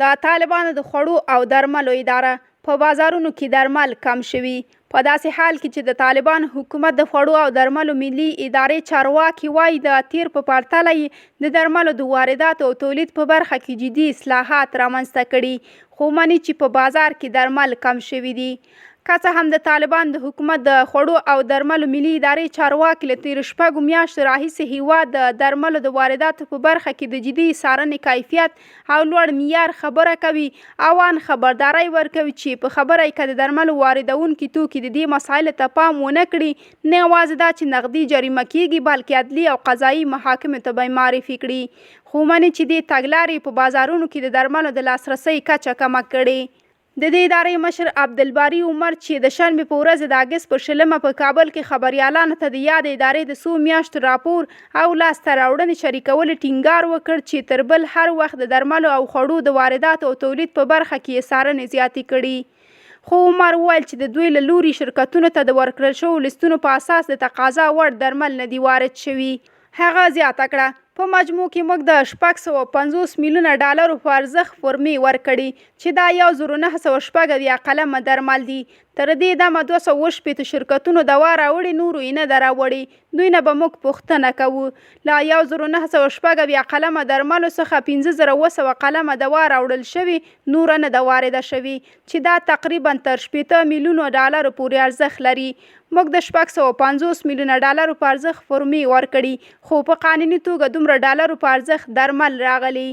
د طالبانو د خوړو او درملو اداره، په بازارونو کې درمل کم شوي. په داسې حال کې چې د طالبانو حکومت د خوړو او درملو ملي ادارې چارواکي وايي، د تېر په پرتله یې د درملو د وارداتو او تولید په برخه کې جدي اصلاحات رامنځته کړي، خو مني چې په بازار کې درمل کم شوي دي. که څه هم د طالبانو د حکومت د خوړو او درملو ملي ادارې چارواکي له تېرو شپږو میاشتو راهیسې هېواد د درملو د وارداتو په برخه کې د جدي څارنې کیفیت او لوړ معیار خبره کوي او ان خبرداری ورکوي چې په خبره یې که د درملو واردوونکي توکي د دې مسایلو ته پام ونه کړي، نه یوازې دا چې نغدي جریمه کېږي، بلکې عدلي او قضايي محاکمو ته به یې معرفي کړي. خو مني چې دې تګلارې یې په بازارونو کې د درملو د لاسرسۍ کچه کمه کړې. د دې ادارې مشر عبدالباري عمر چې د شنبې په ورځ د اګست پر شلمه په کابل کې خبریالانو ته د یادې ادارې د څو میاشتو راپور او لاسته راوړنې شریکولې ټینګار وکړ چې تر بل هر وخت د درملو او خوړو د وارداتو او تولید په برخه کې یې څارنې زیاتې کړي. خو عمر وویل چې د دوی له لوري شرکتونو ته د ورکړل شوو لستونو په اساس د تقاضا وړ درمل نه دي وارد شوي. هغه زیاته کړه، په مجموع کې موږ د 650 میلیونه ډالرو په ارزښت فورمې ورکړي چې دا 1976 قلمه درمل دي. تر دې دمه 260 شرکتونو دوا راوړې، نورو یې نه ده راوړې، دوی نه به موږ پوښتنه کوو. له 1976 قلمه درملو څخه 5700 قلمه دوا راوړل شوې، نوره نه ده وارده شوې چې دا تقریباً تر 60 میلیونو ډالرو پورې ارزښت لري. موږ د 650 میلیونه ډالرو په ارزښت فورمې ورکړي، خو په قانوني توګه دومره ډالرو په ارزښت درمل راغلي.